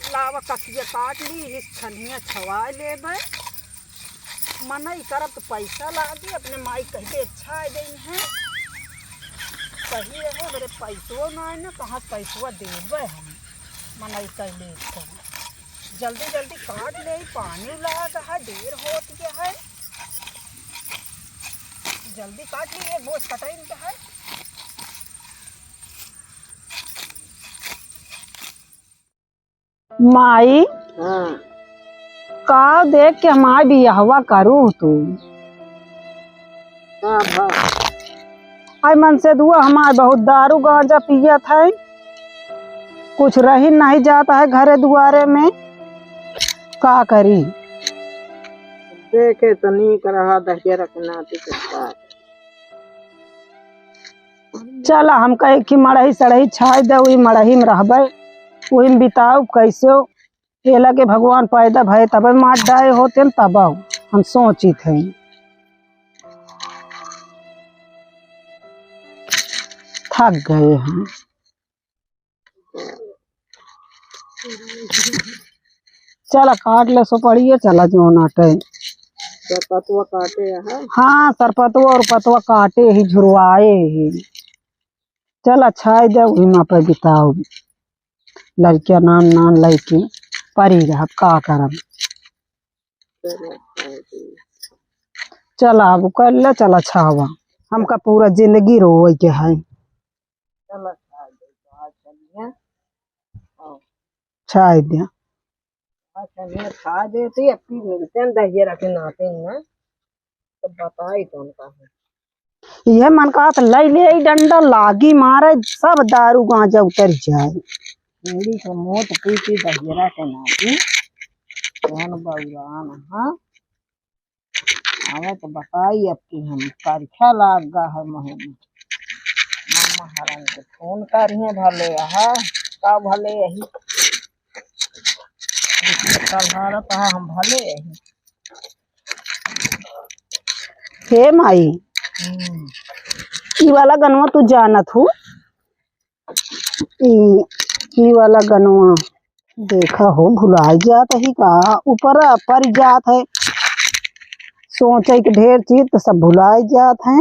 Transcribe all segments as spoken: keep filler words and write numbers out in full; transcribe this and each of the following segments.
लावा कथिया काट ली, इस छनिया छवा लेबे। मनई करब तो पैसा लागी, अपने माई कहते अच्छा आ गई हैं। सही रहे, मेरे पैसो ना है ना, कहाँ से पैसवा देबे हम? मनई कर ले तो। जल्दी जल्दी काट ले, पानी लाग है, देर होत गया है। जल्दी काट ली, ये बोझ कटाई नहीं है। माई, हाँ। का देख के हमार बियाहवा करू तू? हाँ, हाँ। आई मन से दुआ हमार बहुत दारू गांजा पियत है, कुछ रही नहीं जात है घरे दुआरे में, का करी? देखे तो नीक रहा दहिया रखना थी कुछ बात। चला, हम कहे कि मड़ही सड़ही छाय दे, वही मड़ही में रहबे, वही में बिताऊ कैसे। एला के भगवान पैदा भय तबे मार डाए होते न, तब हम सोचित हैं। थक गए हैं। चला काट ले सुपड़िया, चला जो नाटे। सरपतवा काटे है। हाँ, सरपतवा और पतवा काटे ही, झुरवाए ही। चला छाय दे, वही मा पे बिताओ। लड़किया नान नान लइके परी रहब, का करब? चला अब कर ले, चला छावा। हमका पूरा जिंदगी रोवे के है। चला छाय दे, आज चलिए। छाय दे। अच्छा, मैं खा देती, अब फिर मिलते हैं, दहिया रखे नाते हैं, तो बताई कौन का है। ये मन का तो लई ले, ई डंडा लागी मारे, सब दारू गांजा उतर जाए। बीड़ी के मोट पी पी दहिया रखे नाते, कौन बउरान, हाँ? आवे तो बताई, अब की हम परीक्षा लाग गा है मुँह में। मामा हरन के फोन करिहे भले, आहा, का भले यही। कल हारत आहा, हम भले यही। हे माई, हम्म। ई वाला गनवा तू जानत हूँ? ई, ई वाला गनवा देखा हो, भुलाई जात ही का, ऊपर पर जात है, सोचे के ढेर चीज तो सब भुलाई जात है।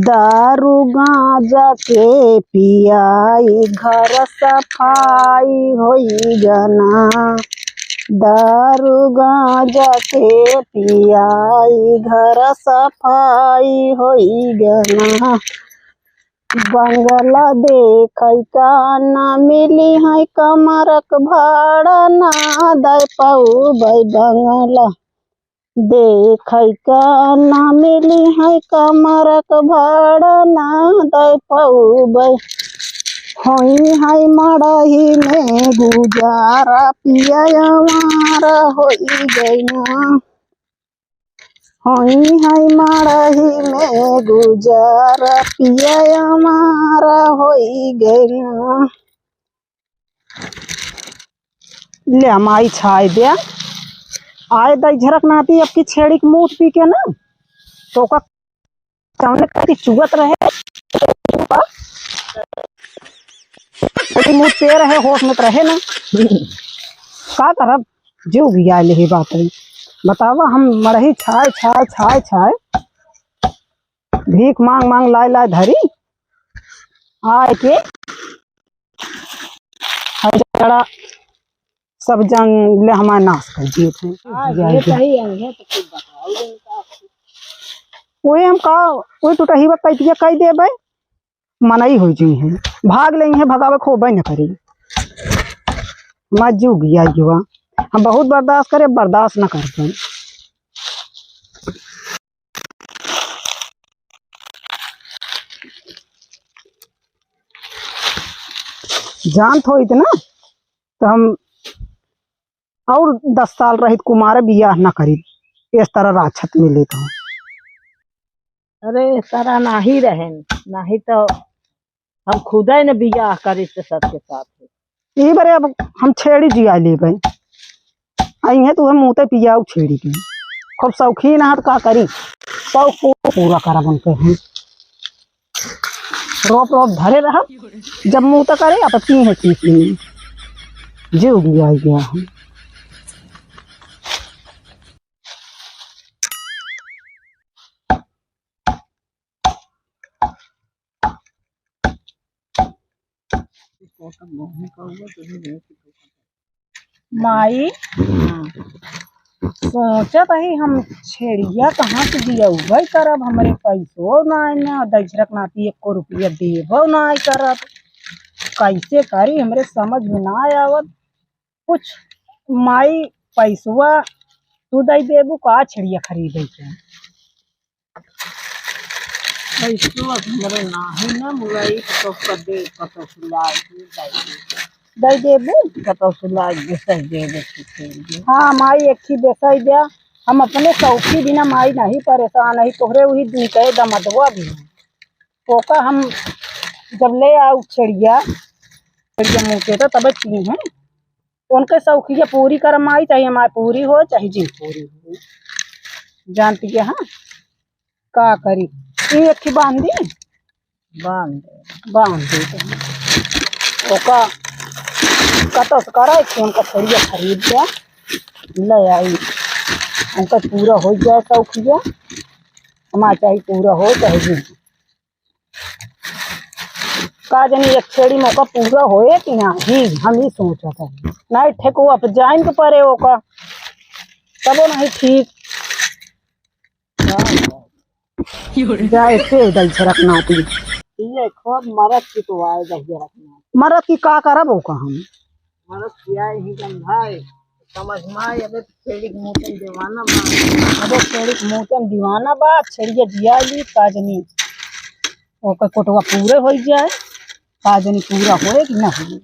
दारू गांजा के पियाई, घर सफाई होई गना। दारू गांजा के पियाई, घर सफाई होई गना। बंगला देखै का ना मिली है, कमरक भाड़ा ना दै पउबै। बंगला देखै का ना मिली है, कमरक भाड़ा ना दै पउबै। होई है मड़ही में गुजारा, पिया आवारा होई गइना। होई है मड़ही में गुजारा, पिया आवारा होई गइना। ले माई छाय दे। आए दाई झरक नाती अब की छेड़ी के मूत पी के ना, तो ओका सामने कति चुअत रहे। ओकी मूत पे रहे, होश में तो रहे ना। का करब, जीव भी आए लेही बात है। बतावा, हम मड़ही छाय, छाय, छाय, छाय, भीख मांग मांग लाय लाय धरी, आए के हर जड़ा सब जंगले हमार नाश कर दिए थे। हाँ, ये सही है, ये तो कुछ बताओ इनका। वही हम का, वही टुटही बा कैतिया कह देबे, मनई हो जी हैं, भाग ले हैं, भगावे खोबे न करी। हमार जीव गया युवा, हम बहुत बर्दाश्त करे, बर्दाश्त न कर पाए। जानत होइत ना, तो हम और दस साल रहित कुमारे, बियाह न करित, इस तरह राक्षस मिले तो। अरे, इस तरह नाही रहेन, नाही तो हम खुदे न बियाह करित सबके साथ। ई बरे अब हम छेड़ी जिया लेबे। अइहें तो हम मूते पियाऊ छेड़ी के। खूब शौकीन हाथ का करी, शौक को पूरा करब उनके हम। रोप रोप धरे रहब, जब मुँह तक करे, अब पी है पी पी। जीव भी आ गया हम। माई, सोचत ही हम छेड़िया कहाँ से दियउबे करब, हमरे पैसो नाई न, दहिजरक नाती एको रुपया देबो नाई करत, कैसे करी, हमरे समझ में नाई आवत। कुछ माई पैसवा तू दइ देबू का छेड़िया खरीदे के? पैसवा हमरे नाहीं न मुरई, तो कदे कतौ से लाइ के दइ देबू। दइ देबू? कतौ से लाइ के बेसइ देबे के खेल दे। हाँ माई, एक ही बेसइ द्या। हम अपने सौखी बिना माई नहीं परेशान ही, तोहरे उही दिन के दमदवा भी है। ओका हम जब ले आउ छेड़िया, छेड़िया मुँह के तो तबे पी हैं। उनके सौखिया पूरी कर माई, चाहे हमार पूरी हो, चाहे जिन पूरी हो। जानती है, हाँ, का करी? ई एक ही बांध दी? बांध दे। बांध दी। ओका कतौ से करा, एक उनका छेड़िया खरीद के ले आई। उनका पूरा हो जाए सौखिया, हमार चाहे पूरा हो, चाहे जिन। का जानी एक छेड़ी में ओका पूरा होए कि नाही, हम ई सोचत है। नाही ठेको अब जाइन के परे ओका, तबो नाही ठीक। जाए से दहिजरक नाती। ये खूब मरद की तो आए दहिजरक नाती। मरद की का करब ओका हम? मरद की आए ही गंधाए, समझ में आए, अबे छेड़ी के मोचन दीवाना बा। अबे छेड़ी के मोचन दीवाना बा, छेड़िया जिया ली, का जानी ओकर कोटवा पूरे होइ जाए, का जानी पूरा होए कि ना होए।